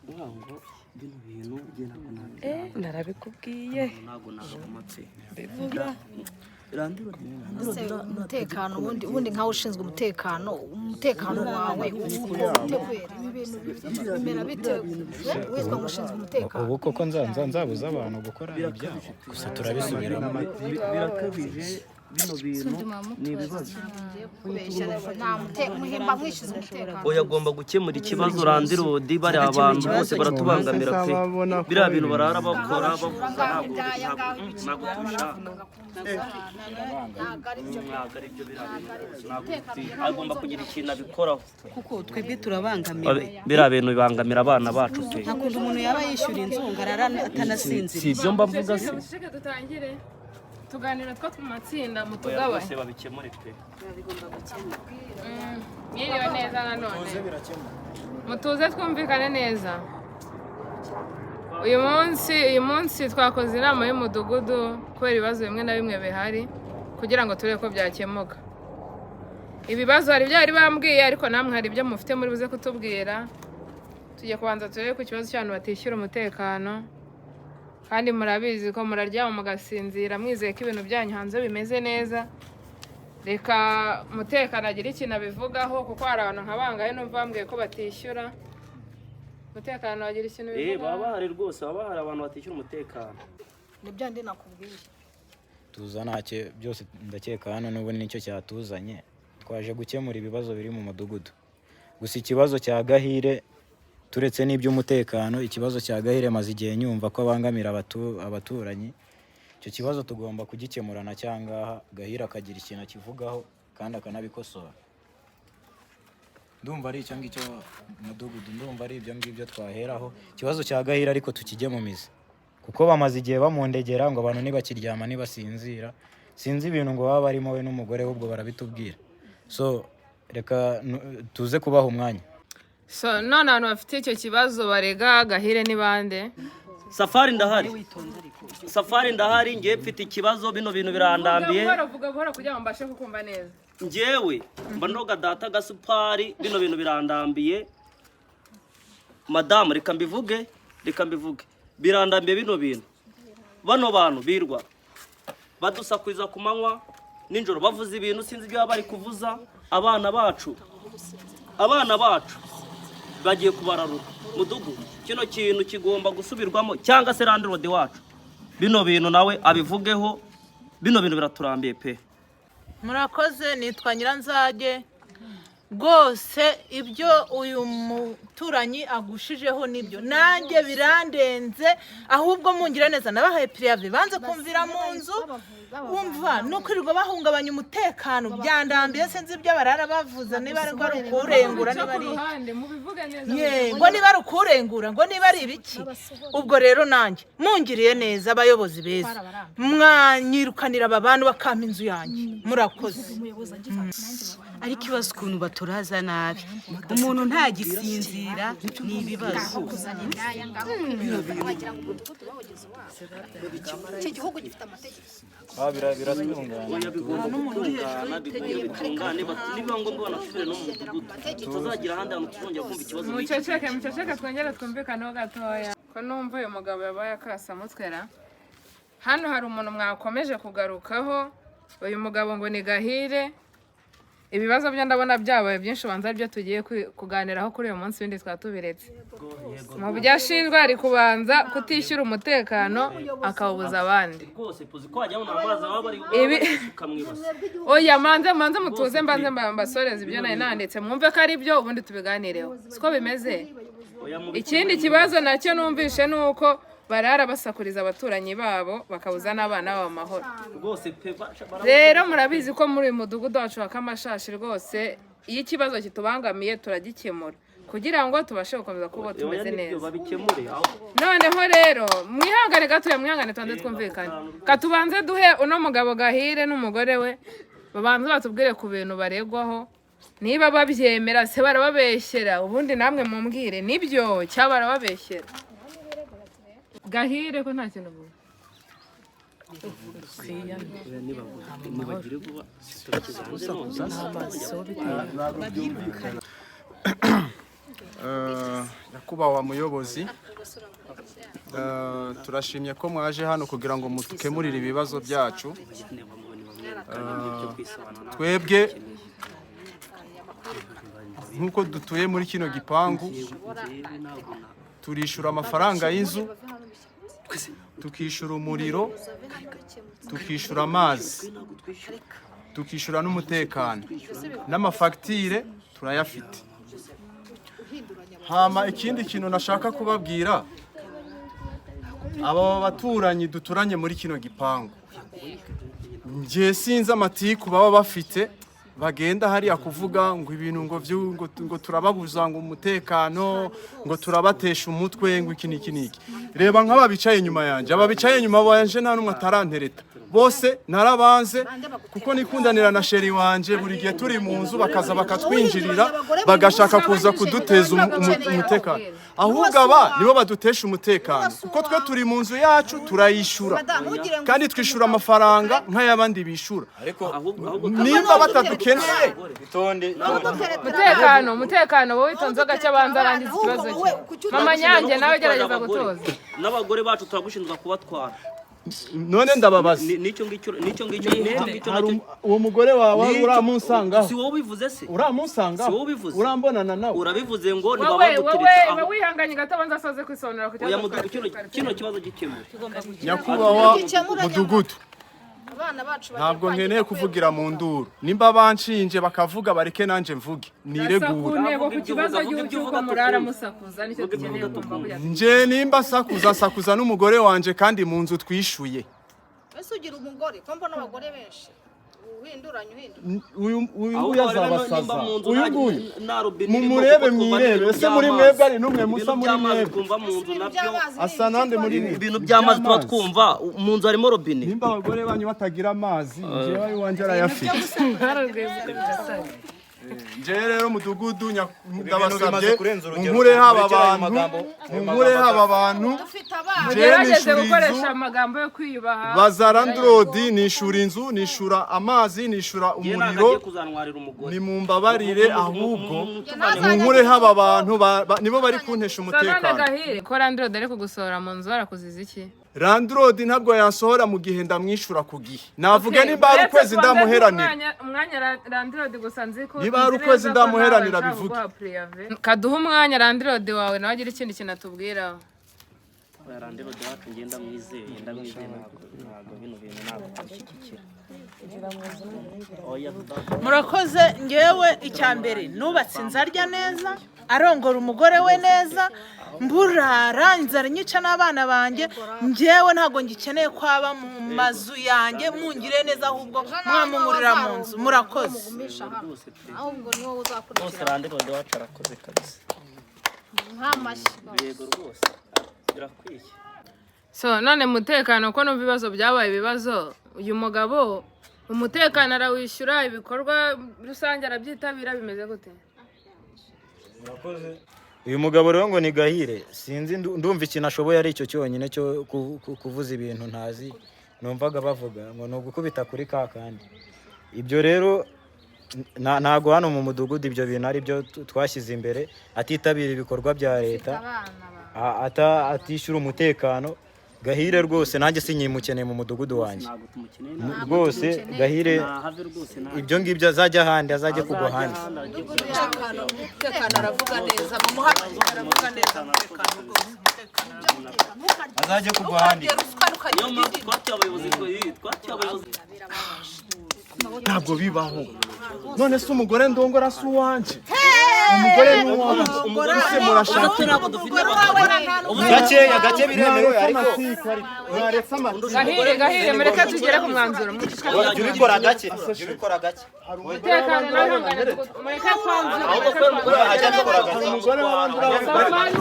Kuvuga ngo bino bintu njye ntabwo Narabikubwiye. Ntabwo nabagoma pe. Bivuga. Ese umutekano, ubundi nkawe ushinzwe umutekano wawe uko ute kwera? Ibi bintu bimera bite witwa ngo ushinzwe umutekano? Ubu koko nzabuza abantu gukora ibyabo gusa? Turabisubiramo. Birakabije, bino bintu ni ibibazo. Kubeshya nta muhimba mwishyuza umutekano. Oya, agomba gukemura ikibazo landlord. Bariya abantu bose baratubangamira pe. Biriya bintu barara bakora bavuza, ntabwo tubishaka. Ntabwo ari byo. Ntabwo ari byo biriya bintu, ntabwo agomba kugira ikintu abikoraho. Kuko twebwe turabangamiwe. Biriya bintu bibangamira abana bacu pe. Nta kuntu umuntu yaba yishyura inzu ngo arara atanasinziriye. Si ibyo mba mvuga se? Muceceke, dutangire tuganira two mu matsinda Oya, mutugabanye. rwose babikemure pe. Mwiriwe neza nanone, mutuze twumvikane neza. Uyu munsi twakoze inama y'umudugudu kubera ibibazo bimwe na bimwe bihari, kugira ngo turebe ko byakemuka. Ibibazo hari ibyo bari bambwiye, ariko namwe hari ibyo mufite muri buze kutubwira. Tugiye kubanza turebe ku kibazo cy'abantu batishyura umutekano, kandi murabizi ko muraryama mugasinzira mwizeye ko ibintu byanyu hanze bimeze neza. Reka umutekano agire ikintu abivugaho, kuko hari abantu nka bangahe numva bambwiye ko batishyura umutekano. Wagira ikintu Baba bivugaho? bahari rwose, baba bahari abantu batishyura umutekano. Nibyo ndi nakubwiye. Tuza ntacyo, byose ndakeka hano n'ubu nicyo cyatuzanye. Twaje gukemura ibibazo biri mu mudugudu. Gusa ikibazo cya Gahire, turetse n'iby'umutekano, ikibazo cya Gahire maze igihe nyumva ko abangamira abaturanyi. Icyo kibazo tugomba kugikemurana cyangaha Gahire akagira ikintu akivugaho kandi akanabikosora. Ndumva ari icyo ngicyo, mudugudu, ndumva ari ibyo ngibyo twaheraho. Ikibazo cya Gahire ariko tukijye mu mizi, kuko bamaze igihe bamundegera ngo abantu ntibakiryama, ntibasinzira. Sinzi ibintu ngo baba barimo we n'umugore we, ubwo barabitubwira. So reka tuze kubaha umwanya. So none abantu bafite icyo kibazo barega Gahire ni bande? Safari ndahari, Safari ndahari. Ngewe mfite ikibazo, bino bintu birandambiye. Vuga buhoro, vuga buhoro kugira ngo mbashe kukumva neza. Njyewe mba ndoga data gasupari, bino bintu birandambiye madamu. Reka mbivuge, reka mbivuge, birandambiye bino bintu. Bano bantu birwa badusakuriza ku manywa nijoro, bavuza ibintu, sinzi ibyo baba bari kuvuza. Abana bacu, abana bacu bagiye kubararura. Mudugu, kino kintu kigomba gusubirwamo, cyangwa se landlord wacu bino bintu nawe abivugeho. Bino bintu biraturambiye pe. Murakoze, nitwa Nyiranzage. Rwose ibyo uyu muturanyi agushijeho nibyo, nanjye birandenze. Ahubwo mungira neza, nabahaye préavis, banze kumvira mu nzu. Wumva no kwirirwa bahungabanya umutekano byandambiye. Sinzi ibyo barara bavuze, niba ari ngo ari ukurengura, Cyo niba ku ari ruhande mubivuge neza. Ye, ngo niba ari ukurengura, ngo niba ari ibiki. Ubwo rero nanjye mungiriye neza, abayobozi beza, mwanyirukanira aba bantu bakampa inzu yanjye. Murakoze. Ariko ibaze ukuntu baturaza nabi, umuntu ntagisinzira, ni ibibazo. Kuzana indaya ngaho, wagira ngo umudugudu bawugize uwabo. Iki gihugu gifite amategeko. Biratungana. Oya, bigomba gutungana, bigomba bitungane, nibiba ngombwa banasubire no mu mudugudu, tutazagira ahandi hantu tuzongera kumva ikibazo nk'iki. Muceceke, muceceke, twongere twumvikaneho gatoya. Ko numva uyu mugabo yabaye akasamutwera? Hano hari umuntu mwakomeje kugarukaho, uyu mugabo ngo ni Gahire. Ibibazo byo ndabona byabaye byinshi, ubanza aribyo tugiye kuganiraho kuri uyu munsi, ibindi twaba tubiretse. Mu byo ashinjwa ari kubanza kutishyura umutekano, akawubuza abandi. Rwose puzi ko wajya mu amazi baba bari basuka mu ibasi. Oya, manze manze mutuze, mbanze mbasoreze ibyo nari nanditse, mwumve ko ari byo, ubundi tubiganireho. Siko bimeze? Oya, mu Ikindi kibazo nacyo numvishe ni uko barara basakuriza abaturanyi babo, bakabuza n'abana babo amahoro. Rwose pe, Rero murabizi ko muri uyu mudugudu wacu wa Kamashashi, rwose iyo ikibazo kitubangamiye turagikemura kugira ngo tubashe gukomeza kuba Oya, tumeze nibyo, neza. Babikemure aho. Noneho rero mwihangane gatoya, mwihangane tubanze twumvikane. Katubanze duhe uno mugabo Gahire n'umugore we, babanze batubwire ku bintu baregwaho, niba babyemera se barababeshyera, ubundi namwe mumbwire nibyo cyangwa barababeshyera. Gahire, ko nta kintu uvuga? Oya, nibagire vuba tubishyize hanze none. Amaso biteye. Nyakubahwa muyobozi, turashimye ko mwaje hano kugira ngo mudukemurire ibibazo byacu. Twebwe nk'uko dutuye muri kino gipangu, turishura amafaranga y'inzu, tukishyura umuriro, tukishyura amazi, tukishyura n'umutekano, n'amafagitire turayafite. Hama ikindi kintu nashaka kubabwira, aba baturanyi duturanye muri kino gipangu, njye sinzi amatiku baba bafite, bagenda hariya kuvuga ngo ibintu ngo ngo turababuza ngo umutekano, ngo turabatesha umutwe, ngo iki n'iki n'iki. Reba nk'aba bicaye inyuma yanjye, aba bicaye inyuma banje nta n'umwe atarantereta, bose narabanze kuko nikundanira na chéri wanje. Buri gihe turi mu nzu bakaza bakatwinjirira, bagashaka kuza kuduteza umutekano. Ahubwo aba nibo badutesha umutekano, kuko twe turi mu nzu yacu turayishura, kandi twishura amafaranga nk'ay'abandi bishura. Ariko Ahubwo Nimba batadukeneye, itonde. Umutekano, umutekano, wowe witonze gake, abanza arangiza ikibazo cye. Mama Nyange, nawe gerageza gutoza. N'abagore bacu turagushinzwe kubatwara. None ndababaza. N'icyo ngicyo, n'icyo ngicyo, n'icyo ngicyo Hari nacyo. Uwo mugore wawe uramunsangaho? Si wowe ubivuze se? Uramunsangaho? Si wowe ubivuze? Urambonana nawe? Urabivuze ngo Wowe, ntibabaduteretse wowe aho. wowe wihanganye gato, abanza asoze kwisobanura ku Oya, kibazo. mudugudu, kino kibazo gikemure. Nyakubahwa mudugudu, Abana bacu bagiye ntabwo kwangirika nkeneye kubera kuvugira mu nduru. Nimba banshinje bakavuga, bareke nanjye mvuge Ku niregure. ntego, ku Vuga ibyo kibazo uvuga, vuga ibyo cy'uko uvuga murara tukumve. musakuza, nicyo Vuga ibyo dukeneye uvuga kumva tukumve. kugira. Nje nimba sakuza, sakuza n'umugore wanje, kandi mu nzu twishuye. Ese ugira umugore? Ko mbona abagore benshi, uhinduranya uhindura. Uyu Ahubwo nguyu barebe azabasaza. nimba mu nzu Uyu nguyu nta robine irimo, mumurebe, kuko twumva mwirebe. n'ibintu Ese muri by'amazi. mwebwe ari n'umwe musa Ibintu muri by'amazi mwebwe? twumva mu nzu nabyo. Asa nande muri mwe? Ibintu by'amazi tuba twumva mu nzu harimo robine. Nimba abagore banyu batagira amazi, njyewe iwanjye arayafite. Njyewe rero mudugudu, ndabasabye, Bimaze kurenza urugero. munkure haba Murekere ayo abantu, magambo, ayo munkure magambo. haba abantu. Dufite abana. Njyewe Mugerageze nishura gukoresha inzu, amagambo yo kwiyubaha. baza landlord, nishura inzu, nishura amazi, nishura Njye ntabwo umuriro. agiye kuzantwarira umugore. Nimumbabarire, ahubwo munkure haba abantu nibo bari kuntesha Sanone umutekano. Gahire, ko landlord ari kugusohora mu nzu, barakuziza iki? Landlord ntabwo yansohora mu gihe ndamwishura ku gihe. Navuge nimba hari Uretse ukwezi kubanza ndamuheranira. Umwanya landlord, gusa nzi ko Niba hari nzi ukwezi neza ko ndamuheranira, nawe ashaka bivuge. kuguha préavis. Kaduha umwanya landlord wawe, nawe agira ikindi kintu atubwiraho. Oya, landlord wacu ngenda ndamwizeye, ndamwizeye. Ntabwo bino bintu ntabwo tubishyigikira. Oya. Murakoze. Ngewe icya mbere, nubatse inzu arya neza, arongora umugore we neza, mburara inzara inyica n'abana banjye. Ngewe ntabwo ngikeneye ko aba mu mazu yanjye. Mungire neza, ahubwo mwamungurira mu nzu. Murakoze. Mugumisha hano. Rwose pe. Ahubwo ni wowe Rwose uzakurikira. Landlord wacu arakoze kabisa. Nk'amashyi. Yego rwose, birakwiye. So none mutekano, ko numva ibibazo byabaye ibibazo, uyu mugabo umutekano arawishyura, ibikorwa rusange arabyitabira, bimeze gute? Uyu mugabo rero ngo ni Gahire, sinzi, ndumva ikintu ashoboye ari icyo cyonyine cyo kuvuza ibintu ntazi. Numvaga bavuga ngo ni ugukubita kuri ka kandi. Ibyo rero ntago hano mu mudugudu ibyo bintu ari byo twashyize imbere. Atitabira ibikorwa bya leta, atishyura umutekano, Gahire rwose nanjye sinyimukeneye mu mudugudu wanjye. Ntabwo tumukeneye. Rwose Gahire, Nahave rwose, ntabwo. ibyo ngibyo azajya ahandi, azajye kugwa ahandi. Umutekano aravuga neza, mumuhamagare, aravuga neza umutekano rwose, umutekano. Azajye kugwa ahandi. Ntukarye ruswa, ntukarye. Niyo mpamvu twatuye abayobozi, twatuye abayobozi. Ntabwo bibaho. None se umugore ndongora si uwanjye? Umugore ni uwanjye. Umugore Ese murashaka? Ntabwo dufite abagore. Gakeya gake biremewe, ariko Mwaretse amatiku, ariko mwaretse amatiku. Gahire, Gahire, mureke tugere ku mwanzuro. Jya ubikora gake, jya ubikora gake. Umutekano nawe ihangane, mureke twanzure, Ahubwo mureke kubera umugore twanzure. Ajya abikora gake. Hari umugore w'abandi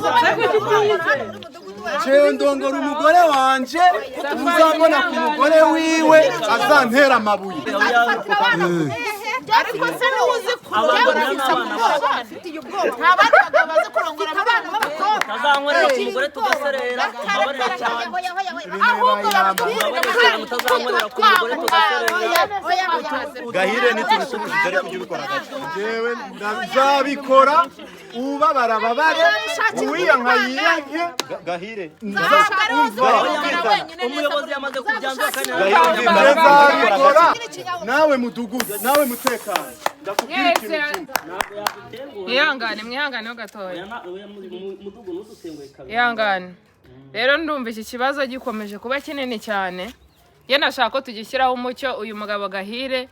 Safari. Jewe ndongora umugore wanje, uzabona ku mugore wiwe azantera amabuye. Afatira abana hehe? Ariko se niwe uzi kurongora Abana n'abana bacu. Nta bandi bagabo bazi kurongora abana b'abakobwa. Utazankorera ku mugore tugaserera, umbabarire cyane. Ahubwo bababwire. Umbabarire cyane, utazankorera ku mugore tugaserera. Gahire ntitubikubujije, ariko ujye ubikora gake. Njyewe nzabikora, ubabara babare, uwiyanka yiyanke. Gahire. Nzumva. Umuyobozi yamaze kubyanzura kandi Gahire. Nzabikora nawe mudugudu, nawe mutekano, ndakubwira Mwese ikintu kimwe. mwihangane, mwihangane ho gatoya. Mudugudu ntudutenguhe kabiri. Ihangane. Rero ndumva iki kibazo gikomeje kuba kinini cyane. Ye nashaka ko tugishyiraho umucyo. Uyu mugabo Gahire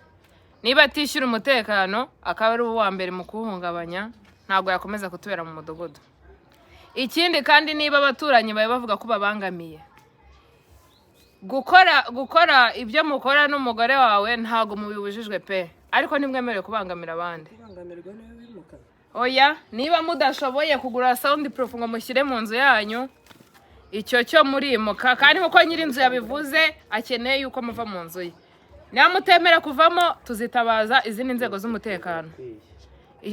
niba atishyura umutekano akaba ari uwa mbere mu kuwuhungabanya, ntabwo yakomeza kutubera mu mudugudu. Ikindi kandi, niba abaturanyi bawe bavuga ko babangamiye, gukora ibyo mukora n'umugore wawe ntabwo mubibujijwe pe, ariko ntimwemerewe kubangamira abandi. Oya, niba mudashoboye kugura sound proof ngo mushyire mu nzu yanyu, icyo cyo murimuka. Kandi nkuko nyir'inzu yabivuze, akeneye yuko muva mu nzu ye. Niba mutemera kuvamo, tuzitabaza izindi nzego z'umutekano.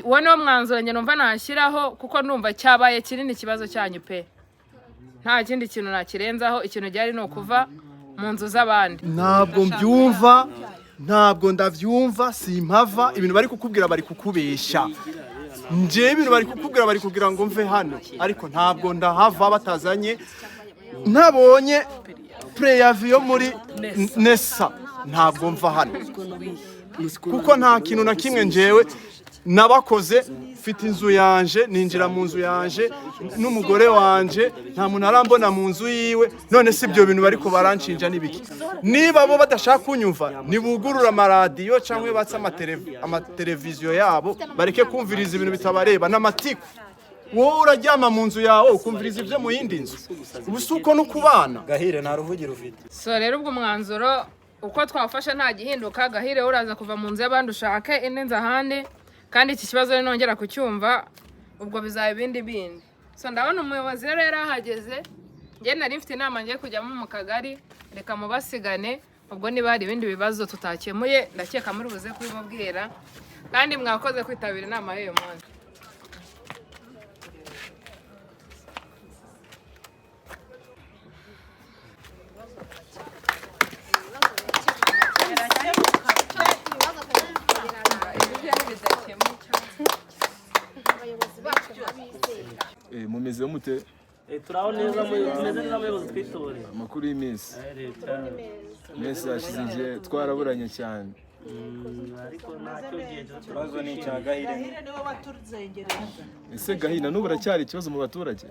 Uwo niwo mwanzuro njye numva nashyiraho, kuko numva cyabaye kinini ikibazo cyanyu pe. Nta kindi kintu nakirenzaho. Ikintu gihari ni ukuva mu nzu z'abandi. Ntabwo mbyumva, ntabwo ndabyumva, simpava. Ibintu bari kukubwira, bari kukubesha. Njyewe ibintu bari kukubwira, bari kugira ngo mve hano, ariko ntabwo ndahava batazanye, ntabonye préavis yo muri NESA. Ntabwo mva hano, kuko nta kintu na kimwe njyewe nabakoze. Mfite inzu yanje, ninjira mu nzu yanje n'umugore wanje, nta muntu arambona mu nzu yiwe. None si ibyo bintu bariko baranshinja n'ibiki? Niba bo badashaka kunyumva, nibugurura amaradiyo cyangwa batse amateleviziyo yabo, bareke kumviriza ibintu bitabareba n'amatiku. Wowe uraryama mu nzu yawe ukumviriza ibyo mu yindi nzu? Ubu si uko no kubana. Gahire, nta ruvugiro ufite. So rero ubwo umwanzuro uko twafashe nta gihinduka. Gahire, uraza kuva mu nzu y'abandi ushake indi nzu ahandi. Kandi iki kibazo rero nongera kucyumva, ubwo bizaba ibindi bindi. So ndabona umuyobozi rero yari ahageze. Njye nari mfite inama ngiye kujyamo mu kagari, reka mubasigane. Ubwo niba hari ibindi bibazo tutakemuye, ndakeka muri buze kubimubwira. Kandi mwakoze kwitabira inama y'uyu munsi. Mumeze mute? Turaho neza, tumeze neza muyobozi twitoreye. Amakuru y'iminsi? Leta. Iminsi yashize igihe twaraburanye cyane. Ariko ntacyo gihe. Ikibazo ni icya Gahire. Gahire niwe watuzengereje. Ese Gahina, n'ubu uracyari ikibazo mu baturage?